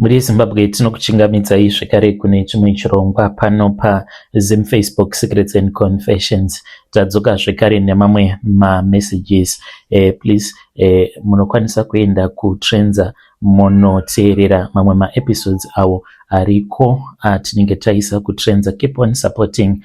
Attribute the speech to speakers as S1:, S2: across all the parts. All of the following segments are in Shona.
S1: Mhuri yeZimbabwe, tinokuchingamidzai zvekare kune chimwe chirongwa pano paZim Facebook Secrets and Confessions. Tadzoka zvekare nemamwe mamessages. Please, munokwanisa kuenda kuTrendza munoteerera mamwe maepisodes awo ariko atinenge taisa kuTrendza. Keep on supporting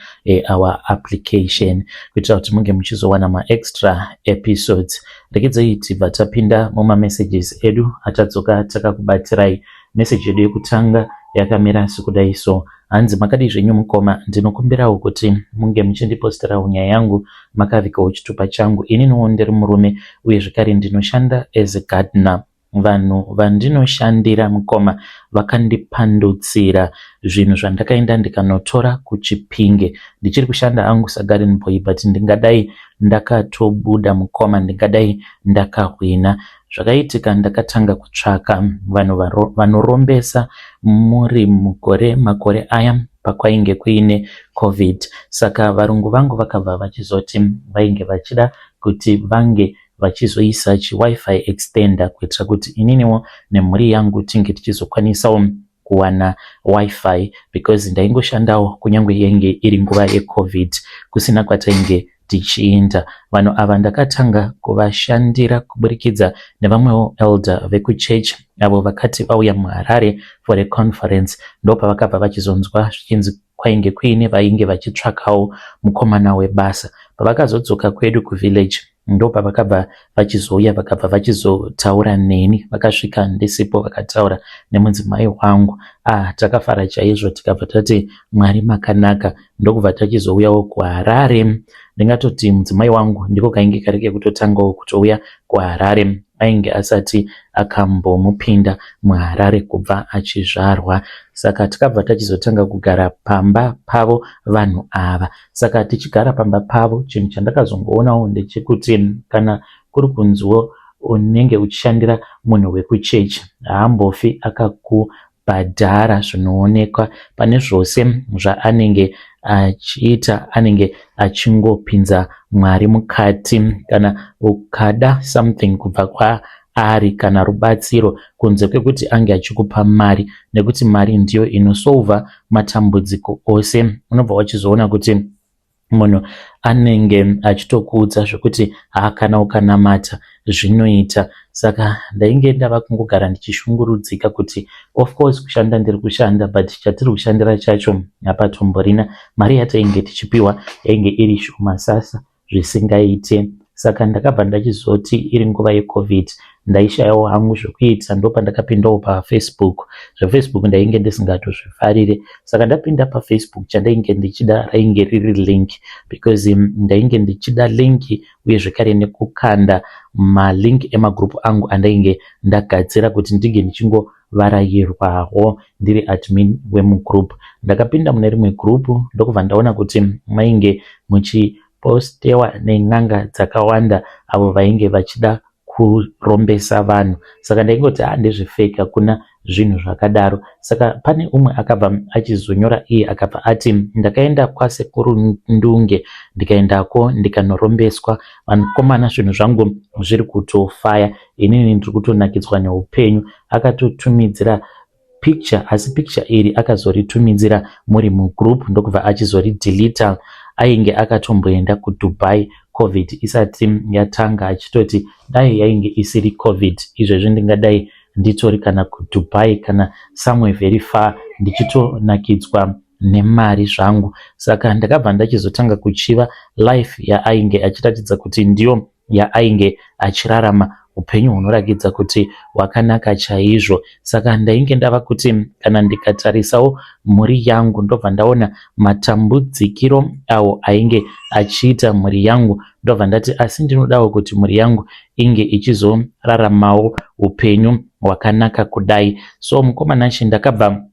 S1: our application kuitira kuti munge muchizowana maextra episodes. Regedzai tibva tapinda mumamessages edu atadzoka takakubatirai. Meseji yedu yekutanga yakamira sekudai so, hanzi, "Makadii zvenyu mukoma? Ndinokumbirawo kuti munge muchindiposterawo nyaya yangu makavigawo chitupa changu. Ininiwo ndiri murume uye zvekare ndinoshanda as a gardener. Vanhu vandinoshandira, mukoma, vakandipandutsira zvinhu zvandakaenda ndikanotora kuChipinge. Ndichiri kushanda hangu sagarden boy, but ndingadai ndakatobuda, mukoma, ndingadai ndakahwina. Zvakaitika, ndakatanga kutsvaka vanhu vanorombesa muri mugore makore aya pakwainge kuine COVID. Saka varungu vangu vakabva vachizoti vainge vachida kuti vange vachizoisa chiWiFi extender kuitira kuti ininiwo nemhuri yangu tinge tichizokwanisawo kuwana WiFi, because ndaingoshandawo kunyange yainge iri nguva yeCOVID, kusina kwatainge tichiinda. Vanhu ava ndakatanga kuvashandira kuburikidza nevamwewo elder vekuchechi avo vakati vauya muHarare for a conference. Ndopavakabva vachizonzwa zvichinzi kwainge kuine vainge vachitsvakawo mukomana webasa. Pavakazodzoka kwedu kuvillage, ndopavakabva vachizouya, vakabva vachizotaura neni. Vakasvika ndisipo, vakataura nemudzimai wangu. Ah, takafara chaizvo, tikabva tati Mwari makanaka, ndokubva tachizouyawo kuHarare. Ndingatoti mudzimai wangu ndiko kainge kari kekutotangawo kutouya kuHarare, ainge asati akambomupinda muHarare kubva achizvarwa. Saka takabva tachizotanga kugara pamba pavo vanhu ava. Saka tichigara pamba pavo, chinhu chandakazongoonawo ndechekuti kana kuri kunziwo unenge uchishandira munhu wekuchechi, haambofi akakubhadhara zvinoonekwa. Pane zvose zvaanenge achiita, anenge achingopinza Mwari mukati. Kana ukada something kubva kwaari kana rubatsiro, kunze kwekuti ange achikupa mari, nekuti mari ndiyo inosolva matambudziko ose, unobva wachizoona kuti munhu anenge achitokuudza zvekuti haa, kana ukanamata zvinoita. Saka ndainge ndava kungogara ndichishungurudzika kuti of course kushanda ndiri kushanda, but chatiri kushandira chacho hapatomborina. Mari yatainge tichipiwa yainge iri shoma sasa zvisingaite. Saka ndakabva ndachizoti iri nguva yeCOVID, ndaishayawo hangu zvokuita, ndopandakapindawo paFacebook. ZveFacebook ndainge ndisingatozvifarire. Saka ndapinda paFacebook, chandainge ndichida rainge riri link, because ndainge ndichida link uye zvekare nekukanda malink emagroup angu andainge ndagadzira kuti ndinge ndichingovarayirwawo ndiri admin wemugroup. Ndakapinda mune rimwe group, ndokubva ndaona kuti mainge muchipostewa nen'anga dzakawanda avo vainge vachida kurombesa vanhu. Saka ndaingoti, ha, ndezvefake, hakuna zvinhu zvakadaro. Saka pane umwe akabva achizonyora iye, akabva ati, "Ndakaenda kwasekuru Ndunge, ndikaendako ndikanorombeswa. Vakomana, zvinhu zvangu zviri kutofaya, inini ndiri kutonakidzwa neupenyu." Akatotumidzira picture, asi picture iri akazoritumidzira muri mugroup, ndokubva achizoridhilita. Ainge akatomboenda kuDubai COVID isati yatanga, achitoti dai yainge isiri COVID, izvezvi ndingadai nditori kana kuDubai kana somewhere very far, ndichitonakidzwa nemari zvangu. Saka ndakabva ndachizotanga kuchiva life yaainge achiratidza kuti ndiyo yaainge achirarama, upenyu hunoratidza kuti hwakanaka chaizvo. Saka ndainge ndava kuti kana ndikatarisawo mhuri yangu, ndobva ndaona matambudzikiro awo ainge achiita mhuri yangu, ndobva ndati asi ndinodawo kuti mhuri yangu inge ichizoraramawo upenyu hwakanaka kudai. So mukoma Nashe, ndakabva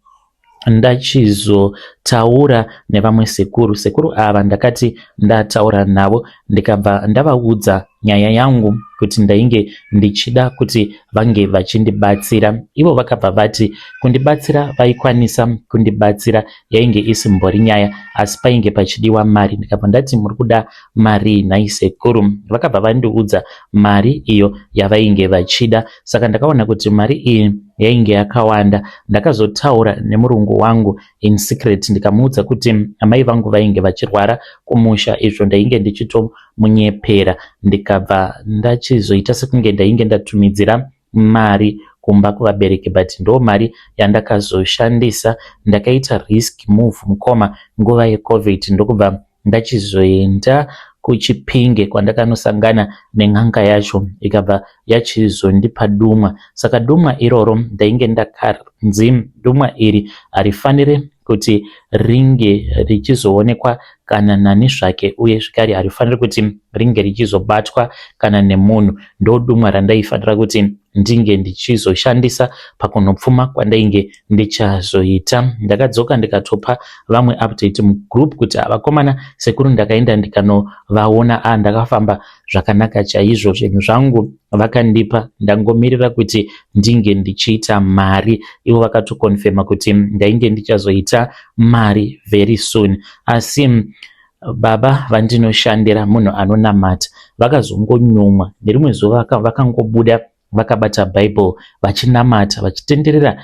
S1: ndachizotaura nevamwe sekuru. Sekuru ava ndakati ndataura navo, ndikabva ndavaudza. nyaya yangu kuti ndainge ndichida kuti vange vachindibatsira. Ivo vakabva vati kundibatsira vaikwanisa kundibatsira yainge isimbori nyaya asi painge pachidiwa mari. Ndikabva ndati muri kuda marii nhai sekuru? Vakabva vandiudza mari iyo yavainge vachida saka ndakaona kuti mari iyi yainge yakawanda. Ndakazotaura nemurungu wangu in secret ndikamuudza kuti amai vangu vainge vachirwara kumusha izvo ndainge ndichitomunyepera ndikabva ndachizoita sekunge ndainge ndatumidzira mari kumba kuvabereki but ndo mari yandakazoshandisa. Ndakaita risk move mukoma nguva yeCovid ndokubva ndachizoenda kuChipinge kwandakanosangana nen'anga yacho ikabva yachizondipa dumwa. Saka dumwa iroro ndainge ndakanzi dumwa iri harifanire kuti ringe richizoonekwa kana nani zvake uye zvekare harifaniri kuti ringe richizobatwa kana nemunhu. Ndodumwa randaifanira kuti ndinge ndichizoshandisa pakunopfuma kwandainge ndichazoita. Ndakadzoka ndikatopa vamwe update mugroup kuti vakomana sekuru ndakaenda ndikanovaona a ndakafamba zvakanaka chaizvo zvinhu zvangu vakandipa ndangomirira kuti ndinge ndichiita mari. Ivo vakatokonfema kuti ndainge ndichazoita mari very soon. Asi baba vandinoshandira munhu anonamata vakazongonyumwa nerimwe zuva vakangobuda vakabata Bible vachinamata vachitenderera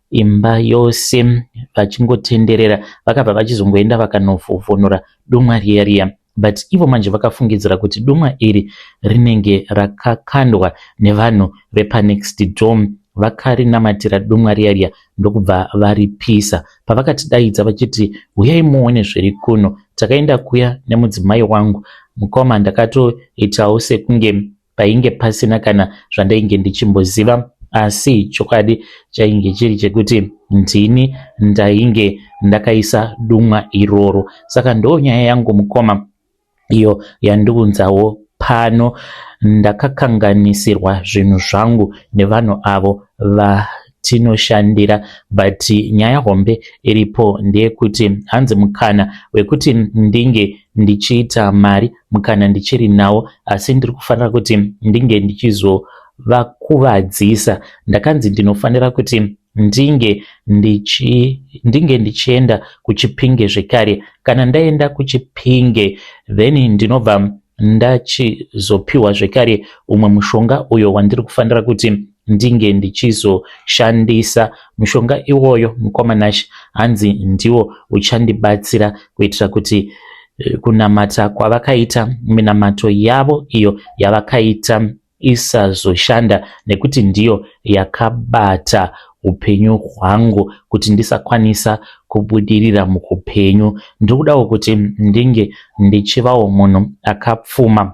S1: imba yose vachingotenderera vakabva vachizongoenda vakanovhovhonora dumwa riya riya but ivo manje vakafungidzira kuti dumwa iri rinenge rakakandwa nevanhu vepanext door. Vakarinamatira dumwa riya riya ndokubva varipisa. Pavakatidaidza vachiti huyai muone zviri kuno, takaenda kuya nemudzimai wangu mukoma. Ndakatoitawo sekunge painge pasina kana zvandainge ndichimboziva, asi chokwadi chainge chiri chekuti ndini ndainge ndakaisa dumwa iroro. Saka ndo nyaya yangu mukoma iyo yandiunzawo pano. Ndakakanganisirwa zvinhu zvangu nevanhu avo vatinoshandira, but nyaya hombe iripo ndeyekuti hanzi mukana wekuti ndinge ndichiita mari mukana ndichiri nawo, asi ndiri kufanira kuti ndinge ndichizovakuvadzisa. Ndakanzi ndinofanira kuti ndinge ndichienda kuChipinge zvekare. Kana ndaenda kuChipinge then ndinobva ndachizopiwa zvekare umwe mushonga uyo wandiri kufanira kuti ndinge ndichizoshandisa. Mushonga iwoyo mukoma Nash hanzi ndiwo uchandibatsira kuitira kuti kunamata kwavakaita, minamato yavo iyo yavakaita isazoshanda, nekuti ndiyo yakabata upenyu hwangu kuti ndisakwanisa kubudirira muupenyu. Ndiri kudawo kuti ndinge ndichivawo munhu akapfuma,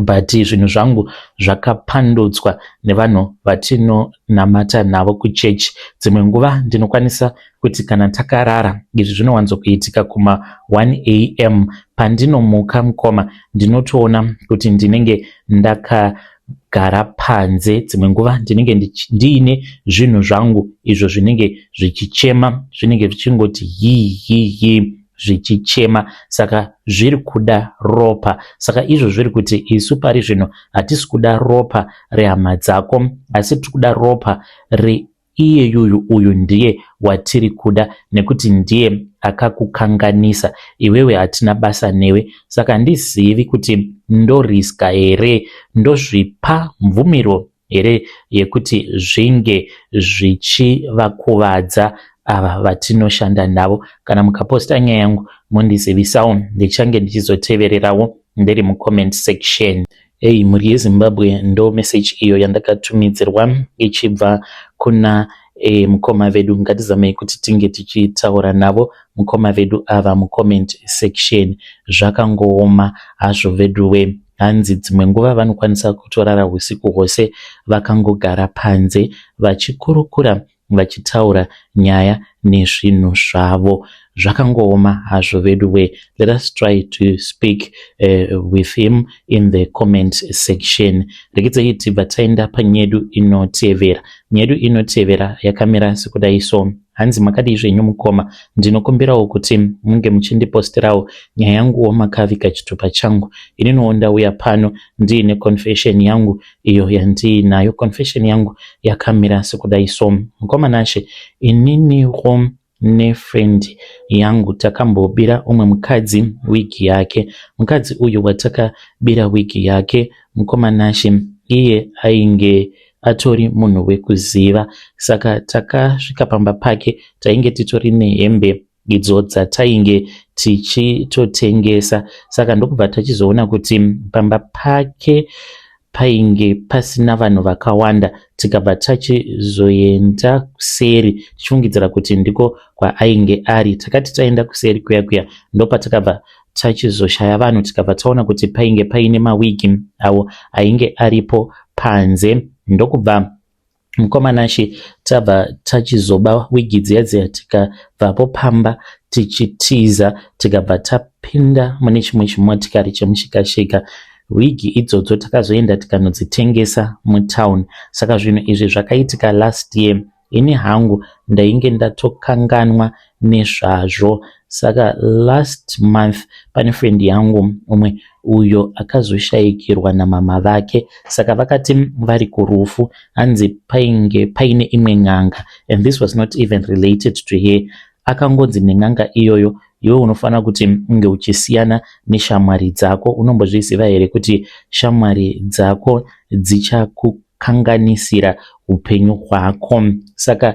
S1: but zvinhu zvangu zvakapandutswa nevanhu vatinonamata navo kuchechi. Dzimwe nguva ndinokwanisa kuti kana takarara, izvi zvinowanzokuitika kuma 1 am, pandinomuka mukoma ndinotoona kuti ndinenge ndakagara panze. Dzimwe nguva ndinenge ndiine zvinhu zvangu izvo zvinenge zvichichema, zvinenge zvichingoti hii hii hii zvichichema, saka zviri kuda ropa. Saka izvo zviri kuti isu pari zvino hatisi kuda ropa rehama dzako, asi tiri kuda ropa reiye yuyu uyu, ndiye watiri kuda nekuti ndiye akakukanganisa iwewe, hatina basa newe. Saka handizivi kuti ndoriska here, ndozvipa mvumiro here yekuti zvinge zvichivakuvadza ava vatinoshanda navo. Kana mukaposta nyaya yangu mondizivisawo, ndichange ndichizotevererawo ndiri mucomment section. Ei mhuri yeZimbabwe, ndo message iyo yandakatumidzirwa ichibva kuna mukoma vedu. Ngatizamei kuti tinge tichitaura navo mukoma vedu ava mucomment section. Zvakangooma hazvo veduwe. Hanzi dzimwe nguva vanokwanisa kutorara usiku hwose vakangogara panze vachikurukura vachitaura nyaya nezvinhu zvavo. Zvakangooma hazvo veduwe. Let us try to speak with him in the comment section. Regedzai tibva taenda panyedu inotevera. Nyedu inotevera yakamira sekudai so. Hanzi, "Makadii zvenyu mukoma? Ndinokumbirawo kuti munge muchindiposterawo nyaya yanguwo makaviga chitupa changu. Ininiwo ndauya pano ndiine confession yangu iyo yandiinayo. Confession yangu yakamira sekudai so. Mukoma Nashe, ininiwo nefriend yangu takambobira umwe mukadzi wigi yake. Mukadzi uyu watakabira wigi yake, mukoma Nashe, iye ainge atori munhu wekuziva. Saka takasvika pamba pake, tainge titori nehembe idzo dzatainge tichitotengesa. Saka ndokubva tachizoona kuti pamba pake painge pasina vanhu vakawanda, tikabva tachizoenda kuseri tichifungidzira kuti ndiko kwaainge ari. Takati taenda kuseri kuya kuya, ndopatakabva tachizoshaya vanhu, tikabva taona kuti painge paine mawigi awo ainge aripo panze. Ndokubva, mukoma Nashe, tabva tachizoba wigi dziya dziya, tikabvapo pamba tichitiza, tikabva tapinda mune chimwe chimotikari chemushikashika. Wigi idzodzo takazoenda tikanodzitengesa mutauni. Saka zvinhu izvi zvakaitika last year. Ini hangu ndainge ndatokanganwa nezvazvo. Saka last month pane friend yangu umwe uyo akazoshayikirwa namama vake. Saka vakati vari kurufu, hanzi painge paine imwe n'anga, and this was not even related to her. Akangonzi nen'anga iyoyo, 'Iwe unofanira kuti unge uchisiyana neshamwari dzako. Unombozviziva here kuti shamwari dzako dzichakukanganisira upenyu hwako?' Saka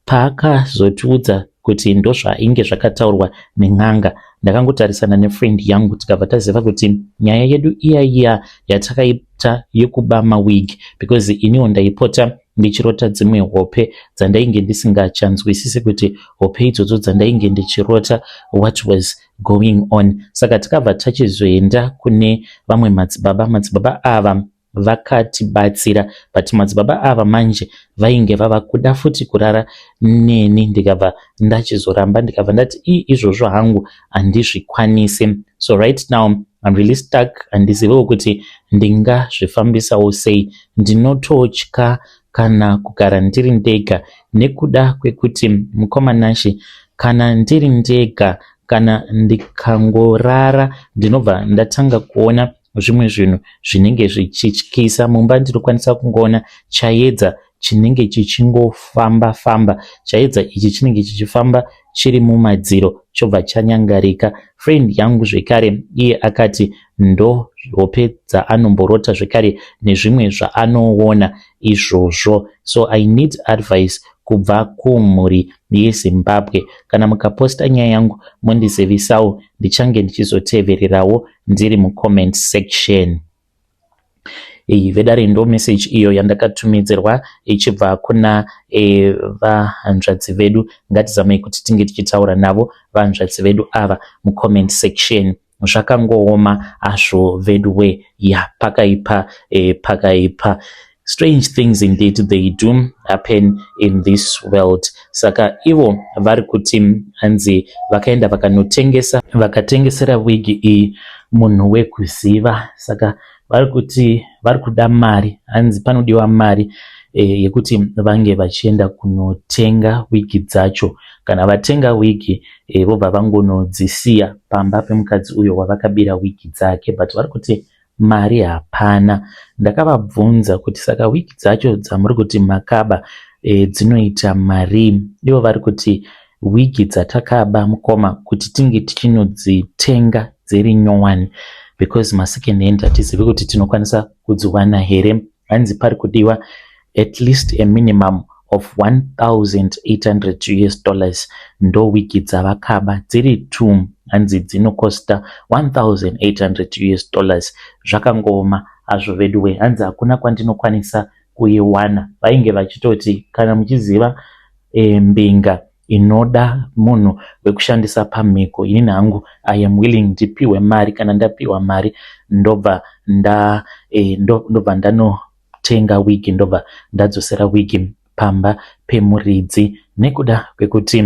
S1: paakazotiudza kuti ndozvainge zvakataurwa nen'anga, ndakangotarisana nefriend yangu, tikabva taziva kuti nyaya yedu iya iya yatakaita yekuba mawig, because iniwo ndaipota ndichirota dzimwe hope dzandainge ndisingachanzwisisi kuti hope idzodzo dzandainge ndichirota, what was going on. Saka takabva tachizoenda kune vamwe madzibaba. Madzibaba ava vakatibatsira, but madzibaba ava manje vainge vava kuda futi kurara neni, ndikabva ndachizoramba, ndikabva ndati ii, izvozvo hangu handizvikwanisi. So right now I'm really stuck. Handiziviwo kuti ndingazvifambisawo sei. Ndinototya kana kugara ndiri ndega nekuda kwekuti, mukoma Nashe, kana ndiri ndega, kana ndikangorara, ndinobva ndatanga kuona zvimwe zvinhu zvinenge zvichityisa mumba. Ndinokwanisa kungoona chaedza chinenge chichingofamba famba. Chaedza ichi chinenge chichifamba chiri mumadziro, chobva chanyangarika. Friend yangu zvekare iye akati ndo hope dzaanomborota zvekare nezvimwe zvaanoona izvozvo. So I need advice kubva kumhuri yeZimbabwe. Kana mukaposta nyaya yangu, mondizivisawo, ndichange ndichizotevererawo ndiri mucomment section." Iyi, vedare, ndo message iyo yandakatumidzirwa ichibva kuna vahanzvadzi vedu. Ngatizamei kuti tinge tichitaura navo vahanzvadzi vedu ava mucomment section. Zvakangooma hazvo vedu we. Ya, pakaipa, pakaipa. Strange things indeed, they do happen in this world. Saka ivo vari kuti hanzi vakaenda vakanotengesa, vakatengesera wigi iyi munhu wekuziva. Saka vari kuti vari kuda mari, hanzi panodiwa mari yekuti vange vachienda kunotenga wigi dzacho. Kana vatenga wigi, vobva vangonodzisiya pamba pemukadzi uyo wavakabira wigi dzake, but vari kuti mari hapana. Ndakavabvunza kuti saka wigi dzacho dzamuri kuti makaba dzinoita marii? Ivo vari kuti wigi dzatakaba, mukoma, kuti tinge tichinodzitenga dziri nyowani, because masecond hand hatizivi kuti tinokwanisa kudziwana here, hanzi pari kudiwa at least a minimum of $1800. Ndo wigi dzavakaba dziri two, hanzi dzinokosta $1800. Zvakangooma hazvo veduwe. Hanzi hakuna kwandinokwanisa kuiwana. Vainge vachitoti kana muchiziva mbinga inoda munhu wekushandisa pamhiko, inini hangu I am willing, ndipiwe mari. Kana ndapiwa mari, ndobva ndanotenga wigi, ndobva ndadzosera wigi. pamba pemuridzi nekuda kwekuti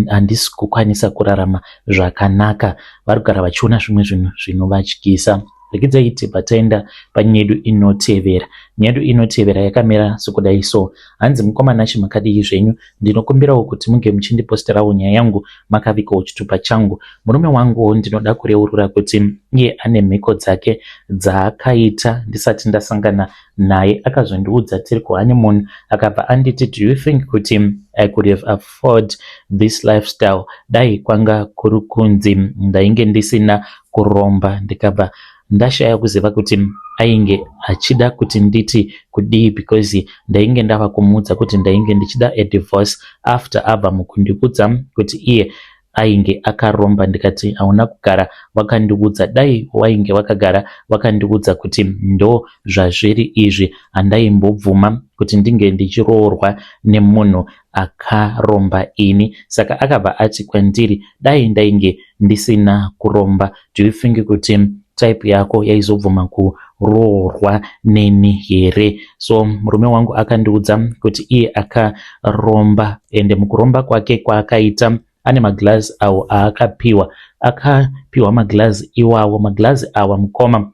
S1: handisi kukwanisa kurarama zvakanaka. Vari kugara vachiona zvimwe zvinhu zvinovatyisa. Regedzai tibva taenda panyaya yedu inotevera. Nyaya yedu inotevera yakamira sekudai so. Hanzi mukoma Nashe makadii zvenyu? Ndinokumbirawo kuti munge muchindiposterawo nyaya yangu makavigawo chitupa changu. Murume wanguwo ndinoda kureurura kuti iye ane mhiko dzake dzaakaita ndisati ndasangana naye. Akazondiudza tiri kuhoneymoon akabva anditi do you think kuti I could have afford this lifestyle dai kwanga kuri kunzi ndainge ndisina kuromba ndikabva ndashaya kuziva kuti ainge achida kuti nditi kudii because ndainge ndava kumuudza kuti ndainge ndichida a divorce after abva mukundiudza kuti iye ainge akaromba ndikati hauna kugara wakandiudza dai wainge wakagara wakandiudza kuti ndo zvazviri izvi handaimbobvuma kuti ndinge ndichiroorwa nemunhu akaromba ini saka akabva ati kwandiri dai ndainge ndisina kuromba do you think kuti type yako yaizobvuma kuroorwa neni here so murume wangu akandiudza kuti iye akaromba ende mukuromba kwake kwaakaita ane maglazi awo aakapiwa akapiwa maglazi iwawo maglazi awa mukoma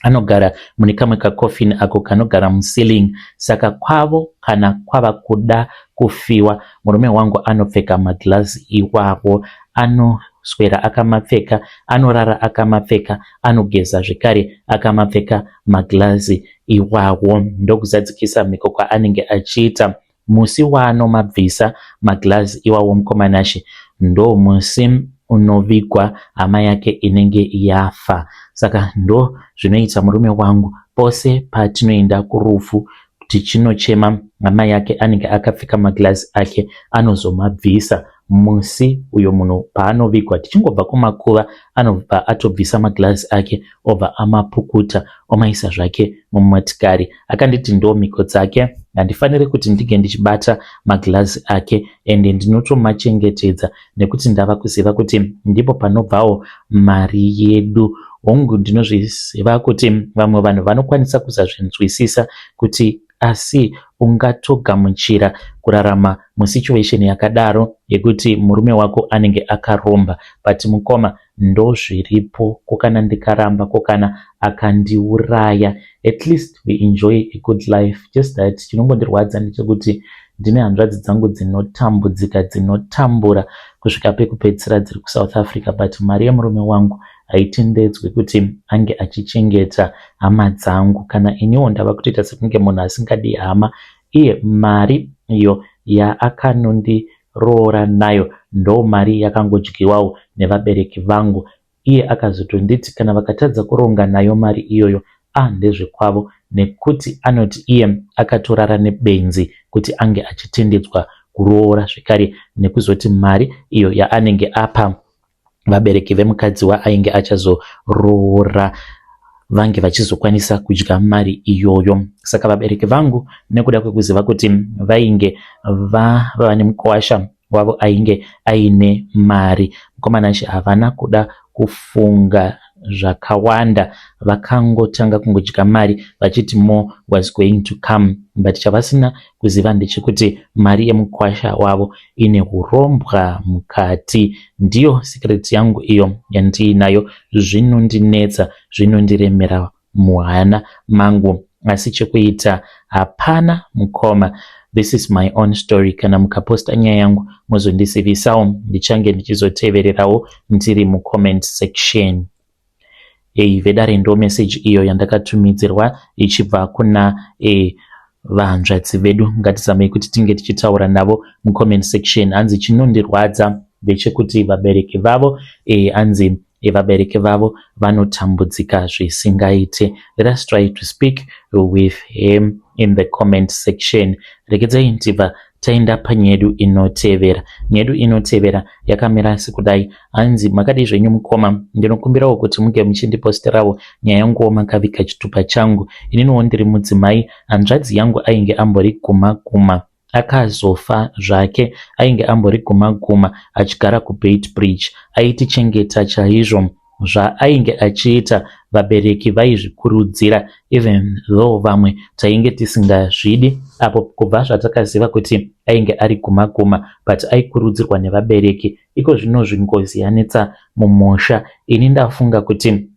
S1: anogara mune kamwe kacoffin ako kanogara muceiling saka kwavo kana kwava kuda kufiwa murume wangu anopfeka maglazi iwawo anoswera akamapfeka anorara akamapfeka anogeza zvekare akamapfeka maglazi iwawo ndokuzadzikisa mhiko kwaanenge achiita musi waanomabvisa maglazi iwawo mukoma Nashe ndo musi unovigwa hama yake inenge yafa saka ndo zvinoita murume wangu pose patinoenda kurufu tichinochema hama yake anenge akapfeka maglazi ake anozomabvisa musi uyo munhu paanovigwa tichingobva kumakuva anobva atobvisa maglazi ake obva amapukuta omaisa zvake mumotikari akanditi ndo mhiko dzake handifaniri kuti ndinge ndichibata maglazi ake ende ndinotomachengetedza nekuti ndava kuziva kuti ndipo panobvawo mari yedu hongu ndinozviziva kuti vamwe vanhu vanokwanisa kusazvinzwisisa kuti asi ungatogamuchira kurarama musituation yakadaro yekuti murume wako anenge akaromba but mukoma ndozviripo ko kana ndikaramba ko kana akandiuraya at least we enjoy a good life just that chinongondirwadza ndechekuti ndine hanzvadzi dzangu dzinotambudzika dzinotambura kusvika pekupedzisira dziri kuSouth Africa but mari yemurume wangu haitendedzwi kuti ange achichengeta hama dzangu kana iniwo ndava kutoita sekunge munhu asingadi hama iye mari iyo yaakanondiroora nayo ndo mari yakangodyiwawo nevabereki vangu iye akazotonditi kana vakatadza kuronga nayo mari iyoyo a ndezvekwavo nekuti anoti iye akatorara nebenzi kuti ange achitendedzwa kuroora zvekare nekuzoti mari iyo yaanenge apa vabereki vemukadzi waainge achazoroora vange vachizokwanisa kudya mari iyoyo saka vabereki vangu nekuda kwekuziva kuti vainge vava nemukuwasha wavo ainge aine mari mukoma Nashe havana kuda kufunga zvakawanda vakangotanga kungodya mari vachiti more was going to come but chavasina kuziva ndechekuti mari yemukwasha wavo ine urombwa mukati ndiyo secret yangu iyo yandiinayo zvinondinetsa zvinondiremera muhana mangu asi chekuita hapana mukoma this is my own story kana mukaposta nyaya yangu muzondizivisawo ndichange ndichizotevererawo ndiri mucomment section ei vedare ndo message iyo yandakatumidzirwa ichibva kuna e, vahanzvadzi vedu ngatizamei kuti tinge tichitaura navo mucomment section hanzi chinondirwadza ndechekuti vabereki vavo hanzi e, vabereki vavo vanotambudzika zvisingaite let us try to speak with him in the comment section regedzai ndibva taenda panyaya yedu inotevera nyaya yedu inotevera yakamira sekudai hanzi makadii zvenyu mukoma ndinokumbirawo kuti munge muchindiposterawo nyaya yanguwo makaviga chitupa changu ininiwo ndiri mudzimai hanzvadzi yangu ainge ambori guma guma akazofa zvake ainge ambori guma guma achigara kuBeitbridge aitichengeta chaizvo. Zvaainge achiita vabereki vaizvikurudzira even though vamwe tainge tisingazvidi apo kubva zvatakaziva kuti ainge ari guma guma but aikurudzirwa nevabereki. Iko zvinozvi ngozi yanetsa mumusha ini ndafunga kuti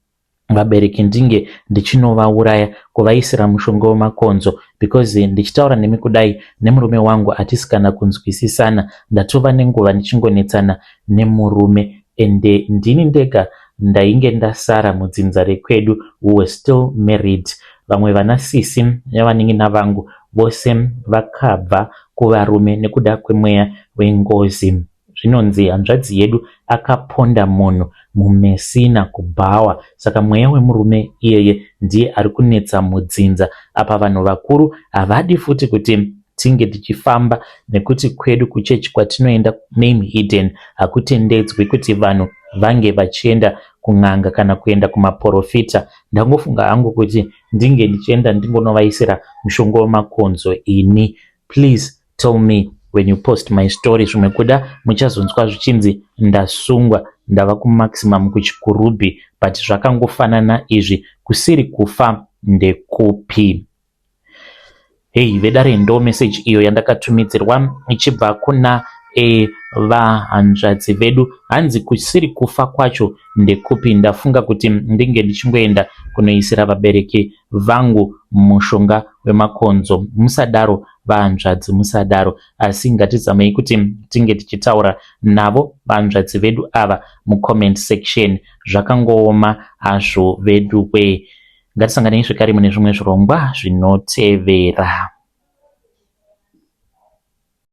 S1: vabereki ndinge ndichinovauraya kuvaisira mushonga wemakonzo because ndichitaura nemi kudai nemurume wangu hatisi kana kunzwisisana. Ndatova nenguva ndichingonetsana nemurume ende ndini ndega ndainge ndasara mudzinza rekwedu who were still married. Vamwe vana sisi nevanin'ina vangu vose vakabva kuvarume nekuda kwemweya wengozi. Zvinonzi hanzvadzi yedu akaponda munhu muMessina kubhawa saka mweya wemurume iyeye ndiye ari kunetsa mudzinza. Apa vanhu vakuru havadi futi kuti tinge tichifamba nekuti kwedu kuchechi kwatinoenda name hidden hakutendedzwi kuti vanhu vange vachienda kun'anga kana kuenda kumaporofita. Ndangofunga hangu kuti ndinge ndichienda ndingonovaisira mushonga wemakonzo ini. Please tell me when you post my story. Zvimwe kuda muchazonzwa zvichinzi ndasungwa ndava kumaximum kuchikurubhi but zvakangofanana izvi kusiri kufa ndekupi. Hei vedare, ndo message iyo yandakatumidzirwa ichibva kuna vahanzvadzi vedu. Hanzi kusiri kufa kwacho ndekupi? Ndafunga kuti ndinge ndichingoenda kunoisira vabereki vangu mushonga wemakonzo. Musadaro vahanzvadzi, musadaro, asi ngatizamei kuti tinge tichitaura navo vahanzvadzi vedu ava mucomment section. Zvakangooma hazvo vedu we. Ngatisanganei zvekare mune zvimwe zvirongwa zvinotevera.